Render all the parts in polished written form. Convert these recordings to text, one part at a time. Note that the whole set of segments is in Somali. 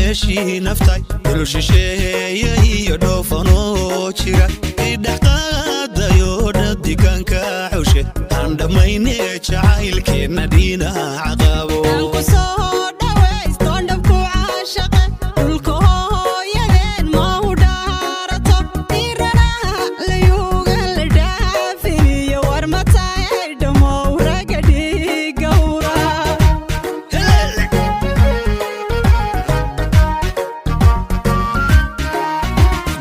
Dhabeeshii naftay, dhul shisheeye iyo dhoofanoo jira, idhexqaadayo dhadigaanka xushe, aan dhammayne jacaylkeenna dhinaca qabo.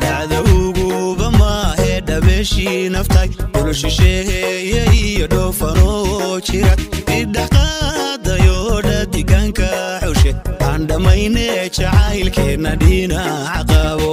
Dhacda uguba maahe, dhabeeshii naftay, dhul shisheeye iyo dhoofanoo jira, idhexqaadayo dhadigaanka xushe, aan dhammayne jacaylkeenna dhinaca qabo.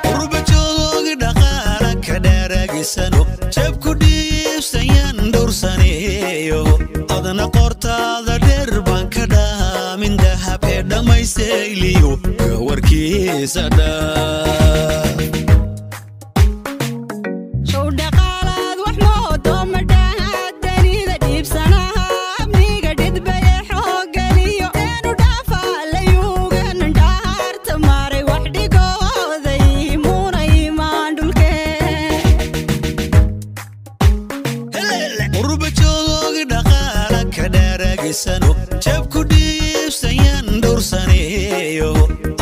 Qurbajoogi dhaqaala ka dheeragisano, jabku dhiibsayaan dhowrsaneeyo, adna qortaada dheer baan ka dhaamin dahab ee dhammaystayliyo warkiisa dhaa. Qurbajoogi dhaqaala ka dheeragisano, jabku dhiibsayaan dhowrsaneeyo,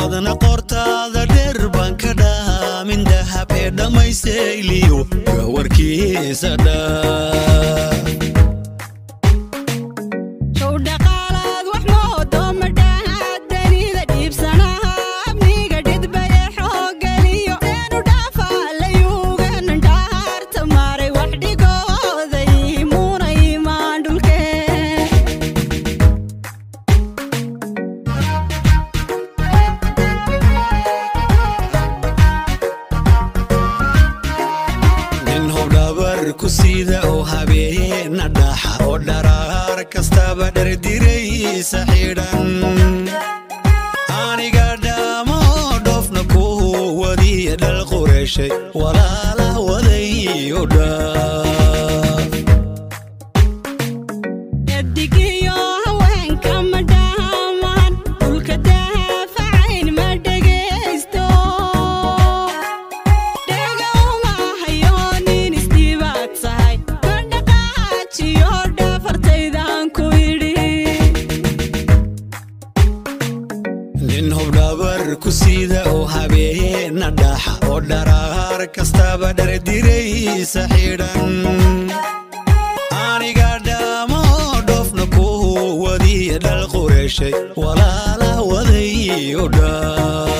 adna qortaada dheer baan ka dhaamin dahab ee dhammaystayliyo warkiisa dhaa. Nin hobdhabar ku sida oo habeena dhaxa oo dharaar kastaba dherdiraysa xidhan, aniga dhaamo dhoofna ku wadiya, dhal qureeshay walaala wadayo dhaaf. Digiyo haweenka ma dhamaan, dhulka daafacayn ma dhegaysto, dhegowma hayo nin isdhibaad tahay, ma dhaqaajiyo dhafartaydan ku idhi. Nin hobdhabar ku sida oo habeena dhaxa oo dharaar kastaba dherdiraysa xidhan, aniga dhaamo dhoofna ku wadiya, dhal qureeshay walaala wadayo dhaa.